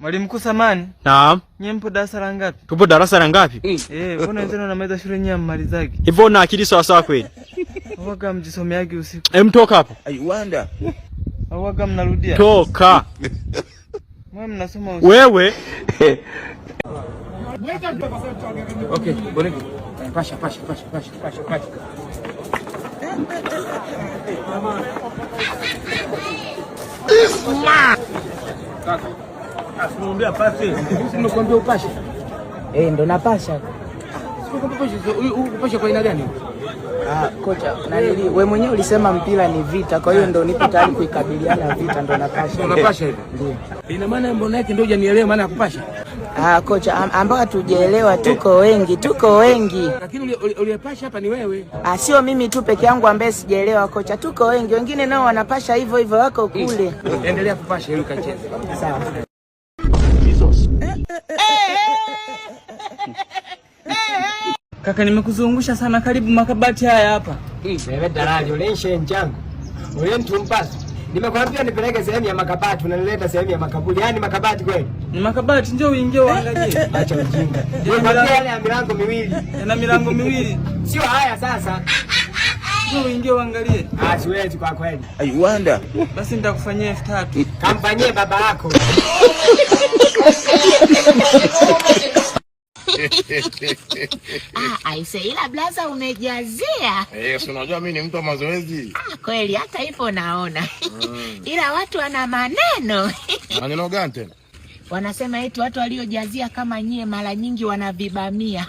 Mwalimu mkuu samani. Naam. Nyie mpo darasa la ngapi? Tupo darasa la ngapi? Eh, mbona wenzenu wanamaliza shule nyie hammalizagi? Hivyo una akili sawa sawa kweli? Waga mjisomeagi usiku. Em, toka hapo. I wonder. Waga mnarudia. Toka. Mwe mnasoma usiku. Wewe. Okay, Boniki. Pasha, pasha, pasha, pasha, pasha, pasha. This man. Simwambia pasi. Nimekuambia upashe. Eh, ndo napasha. Upashe kwa aina gani? Ah, kocha, nanili wewe mwenyewe ulisema mpira ni vita, kwa hiyo ndo nipo tayari kuikabiliana vita, ndo napasha. Unapasha hivi? Ndio. Ina maana mbona yake ndio hujanielewa maana ya kupasha? Ah, kocha, ambao hatujaelewa tuko wengi, tuko wengi. Lakini uliyepasha hapa ni wewe. Ah, sio mimi tu peke yangu ambaye sijaelewa kocha, tuko wengi, wengine nao wanapasha hivyo hivyo, wako kule. Endelea kupasha ili ukacheze. Sawa. Kaka, nimekuzungusha sana, karibu makabati haya hapa. Wewe dalali, ulinshe njangu. Ulintumpasa. Nimekwambia nipeleke sehemu ya makabati, unanileta sehemu ya makaburi. Yaani makabati kweli? Ni makabati, njoo uingie uangalie. Acha ujinga. Nimekwambia yale ya milango miwili. Yana milango miwili. Sio haya sasa. Njoo uingie uangalie. Ah, siwezi kwa kweli. I wonder. Basi nitakufanyia 3000. Kamfanyie baba yako. Ah, aise, ila blaza umejazia. Eh, si unajua mimi ni mtu wa mazoezi. Ah, kweli hata hivyo naona. Ila watu wana maneno. Maneno gani tena? Wanasema eti watu waliojazia kama nyie mara nyingi wanavibamia.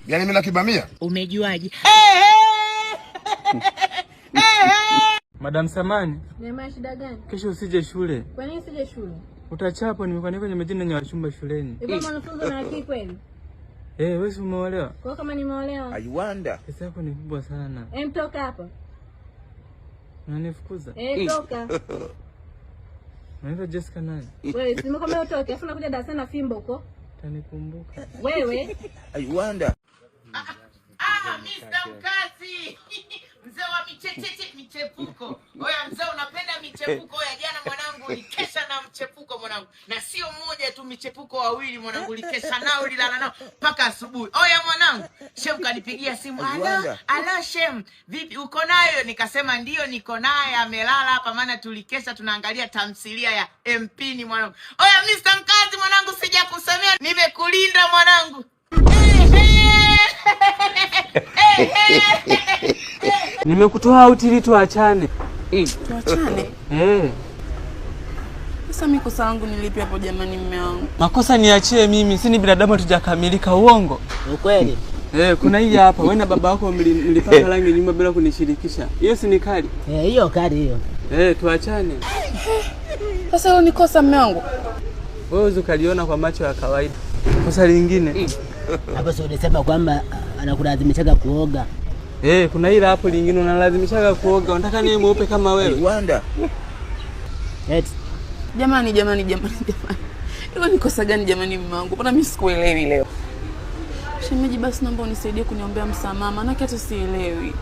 Yaani mimi nakibamia? Umejuaje? Madam Samani, Neema, shida gani? kesho usije shule. Kwa nini usije shule? Utachapwa, nimekuandika kwenye majina ya wachumba shuleni. Hivyo mwanafunzi una akili kweli? Eh, wewe si umeolewa? Kwa hiyo kama nimeolewa, I wonder. Pesa yako ni kubwa sana. em, toka hapa. Unanifukuza? Eh, toka. Unaitwa Jessica nani? Wewe, si nimekwambia utoke, afu unakuja darasani na fimbo huko. Utanikumbuka. Wewe, I wonder. Ah, Mr. Mkazi. Mzee wa michecheche michepuko. Oya mzee, unapenda michepuko. Oya jana mwanangu ulikesha na mchepuko mwanangu. Na sio mmoja tu, michepuko wawili mwanangu, ulikesha nao, ulilala nao mpaka asubuhi. Oya mwanangu, Shem kanipigia simu. Alo, alo Shem, vipi uko nayo? Nikasema ndio niko naye, amelala hapa maana tulikesha tunaangalia tamthilia ya MP ni mwanangu. Oya Mr. Mkazi mwanangu, sijakusemea, nimekulinda mwanangu. Nimekutoa out ili tuachane. Tuachane? Eh. Sasa mimi kosa langu ni lipi hapo jamani, mume wangu? Makosa niachie mimi, si ni binadamu hatujakamilika, uongo. Ukweli. Eh, kuna hii hapa, wewe na baba yako mlipaka rangi nyumba bila kunishirikisha. Hiyo si ni kali? Eh, hiyo kali hiyo. Eh, tuachane. Sasa hilo ni kosa mume wangu? Wewe huwezi ukaliona kwa macho ya kawaida. Kosa lingine. Hapo si ulisema kwamba anakulazimishaga kuoga? Eh, kuna ila hapo lingine unalazimishaga kuoga. Unataka niwe mweupe kama wewe? I wonder. Eti Jamani, jamani, jamani, jamani. Hilo ni kosa gani jamani mume wangu? Mbona mimi sikuelewi leo? Shemeji, basi naomba unisaidie kuniombea msamaha, maana hata sielewi.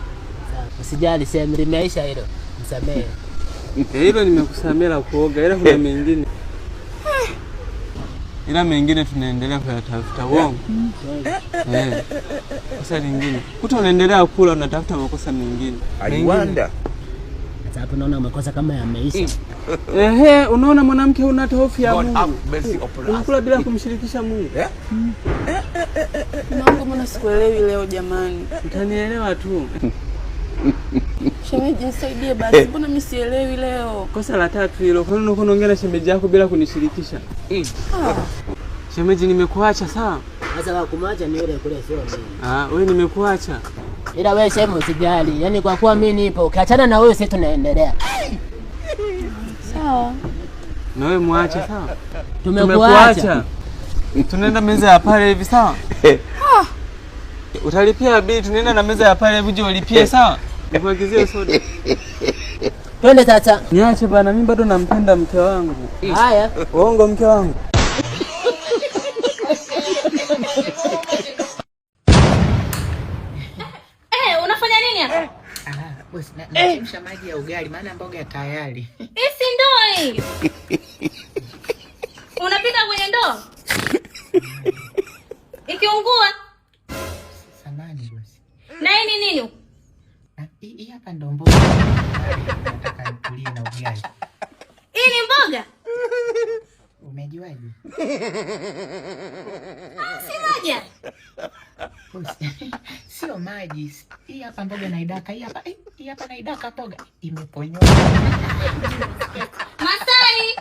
Usijali, sema limeisha hilo. Msamehe. Eh, hilo nimekusamea la kuoga, ila kuna mengine. Ila mengine tunaendelea kuyatafuta, uongo. Eh. Kosa lingine. Kuta unaendelea kula unatafuta makosa mengine. I wonder. Sasa hapo naona makosa kama yameisha. Ehe, unaona mwanamke huna hata hofu ya Mungu. Unakula bila kumshirikisha Mungu. Mume wangu, mbona sikuelewi leo jamani? Utanielewa tu. Shemeji, nisaidie basi, mbona mimi sielewi leo? Kosa la tatu hilo. Kwa nini unakuwa unaongea na shemeji yako bila kunishirikisha? Shemeji, nimekuacha sawa? Sasa wa kumwacha ni yule kule, sio mimi. Ah, wewe nimekuacha. Ila wewe sema usijali. Yaani kwa kuwa mimi nipo, ukiachana na wewe sisi tunaendelea. Sawa. Na wewe muache sawa? Tumekuacha. Tunaenda meza ya pale hivi sawa? Utalipia bili, tunaenda na meza ya pale hivi uje ulipie sawa? Nikuagizie soda. Twende sasa. Niache bana, mimi bado nampenda mke wangu. Haya. Uongo mke wangu. Eh, unafanya nini hapa? Ah, bosi, nachemsha maji ya ugali maana mboga tayari. Hii si ndoo hii. Mboga? Umejuaje? Ah, si maji. Sio maji. Hii hapa mboga naidaka, hii hapa, hii hapa naidaka mboga. Imeponyoka. Masai.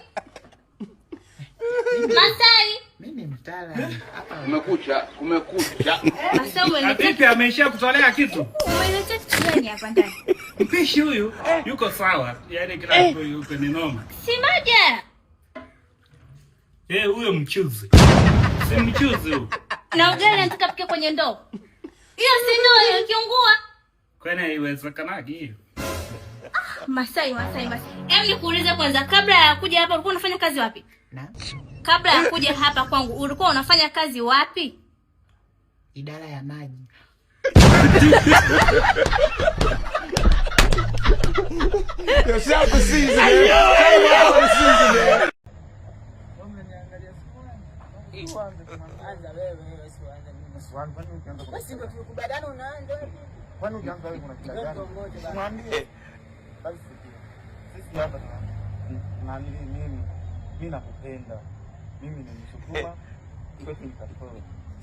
Masai. Mimi mtaalamu. Hapa Kumekucha, kumekucha. Masai umeniletea Vipi, ameishia kutolea kitu? Umeniletea kitu gani hapa ndani? Mpishi huyu yuko sawa, yaani kila kitu yuko ni noma. Si maji. Haya. Eh, huyo mchuzi. Si mchuzi huyu. Na ugali nataka pike kwenye ndoo. Hiyo si ndoo hiyo ikiungua. Kwani haiwezekanagi hiyo? Masai, Masai, Masai. Hem, nikuulize kwanza kabla ya kuja hapa ulikuwa unafanya kazi wapi? Na Kabla ya kuja hapa kwangu ulikuwa unafanya kazi wapi? Idara ya maji. Yourself a season, man. Yourself a season, man. Anza wewe, wewe si uanze mimi. Wewe si ndio tulikubaliana unaanza wewe? Kwani ukianza wewe kuna shida gani? Tuongoze baba. Mwambie. Basi sikia. Sisi hapa tunaamini mimi nakupenda. Mimi ni Msukuma. Kwetu ni Katoro.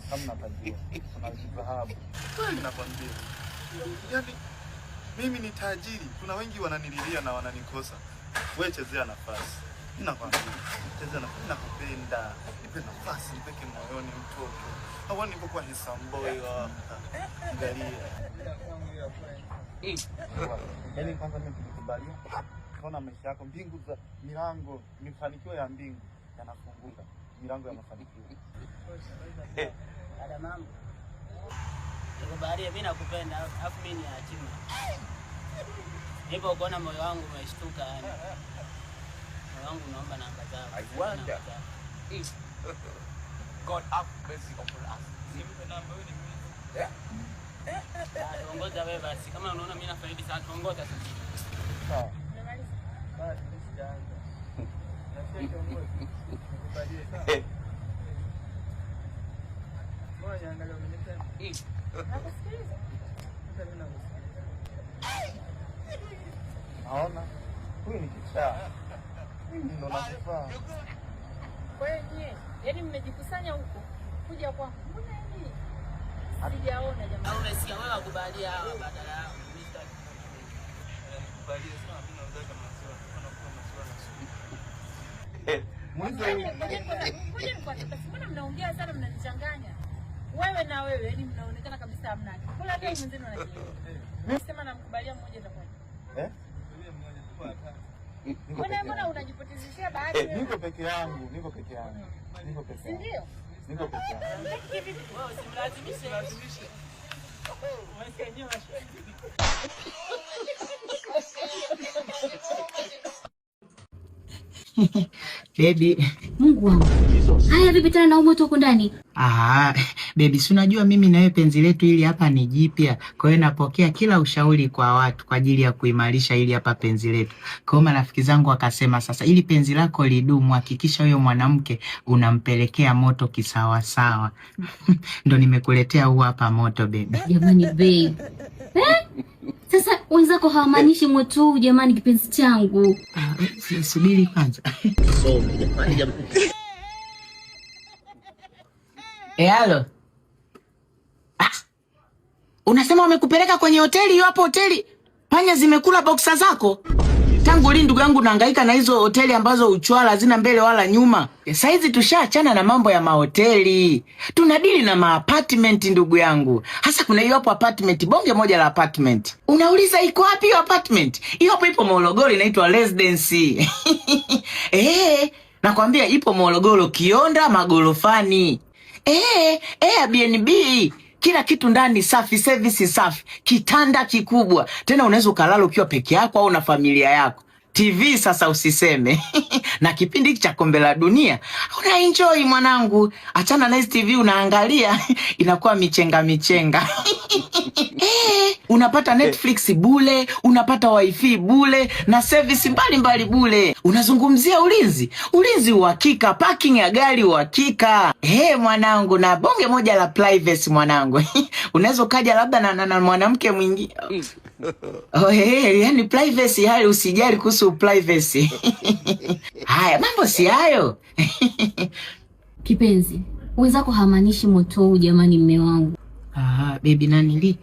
Kama napajua. Kuna dhahabu. Kweli nakwambia. Yaani mimi ni tajiri. Kuna wengi wananililia na wananikosa. Wewe chezea nafasi. Mimi nakwambia. Chezea nafasi. Mimi nakupenda. Nipe nafasi, nipeke moyoni mtoto. Hauoni nilipokuwa handsome boy hapa. Angalia. Yaani kwanza mimi nikikubalia, kaona maisha yako mbingu za milango, mafanikio ya mbingu yanafunguka. Milango ya mafanikio. Dada mama. Nikubalie mimi nakupenda, alafu mimi ni yatima. Nipo kuona moyo wangu umeshtuka yani. Moyo wangu unaomba namba zako. I wonder. God have mercy upon us. Ah, tuongoza wewe basi. Kama unaona mimi nafaidi sana tuongoza sasa. Sawa. Basi mimi sijaanza. Nasikia kiongozi. Nikubalie sawa. Mbona niangalia umenipenda? Nakusikiliza. Hata mimi nakusikiliza. Naona huyu ni kichaa. Mimi ndo nakufaa. Kwa hiyo nyie, yaani mmejikusanya huko kuja kwangu. Mbona yaani sijaona jamani. Au unasikia wewe wakubalia hawa badala yao. Mimi sitaki. Nikubalie sawa, mimi nauzaga maziwa. Nilikuwa nakunywa maziwa na supu. Mwizi huyu. Ngoja nikwambie basi, mbona mnaongea sana mnanichanganya? Wewe na wewe, yaani mnaonekana kabisa hamna akili. Kula hata mwenzenu anajielewa. Mimi Sema namkubalia mmoja itakuwa. eh? Niko Mbona peke mbona yangu. unajipotezeshia bahati wewe? Niko peke yangu, niko peke yangu. Niko peke Si yangu. ndio? Niko peke yangu. Wewe usimlazimishe. Umesikia nyewe washenzi. Baby. Mungu wangu. Haya vipi tena na moto huko ndani? Ah, baby, si unajua mimi na wewe penzi letu hili hapa ni jipya. Kwa hiyo napokea kila ushauri kwa watu kwa ajili ya kuimarisha hili hapa penzi letu. Kwa hiyo marafiki zangu wakasema sasa ili penzi lako lidumu hakikisha huyo mwanamke unampelekea moto kisawasawa. Ndo nimekuletea huu hapa moto baby. Jamani babe. Eh? Sasa wenzako hawamaanishi moto huu jamani kipenzi changu. Ah, subiri kwanza. Eh, halo. Ah, unasema wamekupeleka kwenye hoteli hiyo hapo hoteli? Panya zimekula boksa zako? Tangu lini ndugu yangu nahangaika na hizo hoteli ambazo uchwala hazina mbele wala nyuma? Saizi tushaachana na mambo ya mahoteli. Tunadili na maapartment ndugu yangu. Hasa kuna hiyo hapo apartment, bonge moja la apartment. Unauliza iko wapi hiyo apartment? Hiyo hapo ipo Morogoro inaitwa Residency. Eh, nakwambia ipo Morogoro Kionda magorofani. Eh, Airbnb kila kitu ndani safi, service safi, kitanda kikubwa. Tena unaweza ukalala ukiwa peke yako au na familia yako. TV sasa usiseme. Na kipindi hiki cha kombe la dunia una enjoy mwanangu. Achana na hizi TV unaangalia inakuwa michenga michenga. Eh, unapata Netflix bule, unapata wifi bule na service mbalimbali bule. Unazungumzia ulinzi, ulinzi uhakika, parking ya gari uhakika. Eh, mwanangu, na bonge moja la privacy mwanangu. Unaweza ukaja labda na mwanamke mwingine. Oh, hey, yani privacy hayo usijali kuhusu privacy. Haya, mambo si hayo. Kipenzi, wenzako hamaanishi moto huu jamani, mme wangu. Ah, baby nanili.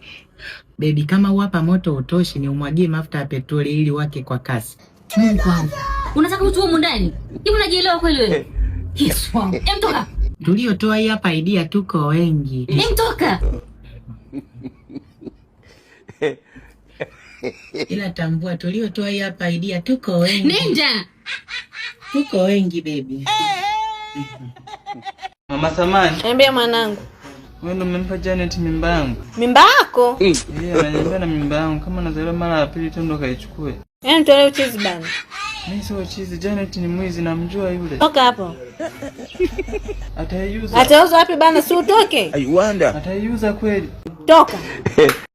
Baby, kama hapa moto utoshi ni umwagie mafuta ya petroli ili wake kwa kasi. Mungu wangu. Unataka utu humu ndani? Hivi unajielewa kweli wewe? Yesu wangu. Em, toka. Tuliotoa hii hapa idea tuko wengi. Em, toka. Ila tambua tuliotoa hii hapa idea tuko wengi. Nenda. Tuko wengi baby. Mama Thamani, Niambia mwanangu. Wewe ndo umempa Janet mimba yangu? Mimba yako? Yeye ananiambia na mimba yangu kama nazaliwa mara ya pili tu ndo kaichukue. Yaani tolee uchizi bana. Mimi sio chizi, Janet ni mwizi namjua yule. Toka hapo. Ataiuza. Atauza wapi bana? Si utoke. I wonder. Ataiuza kweli. Toka.